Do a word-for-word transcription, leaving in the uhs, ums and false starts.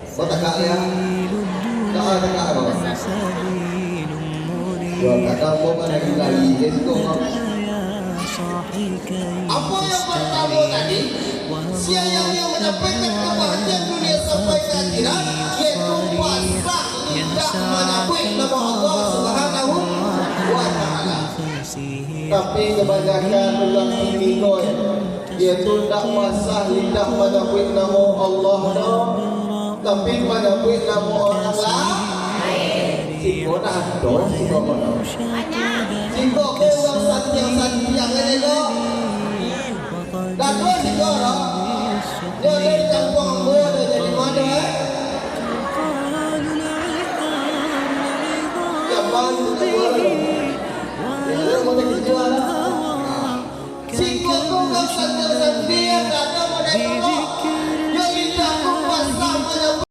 Kau tagak, ya? Tagak, tagak, Abang. Yo, tagak, kau mana lagi, lagi, let's go, Abang. Apa yang pertama tadi? Siapa yang, yang mendapatkan kebahagiaan dunia sampai ke akhirat, yaitu pasah lidah manyabuik nama Allah Subhanahu wa Ta'ala. Tapi kebanyakan urang kini ko, iyo tu ndak pasah lidah manyabuik namo Allah doh, tapi manyabuik namo urang lain. Siko dah ado, siko ko. Siko ko urang santiang-santiang aja ko.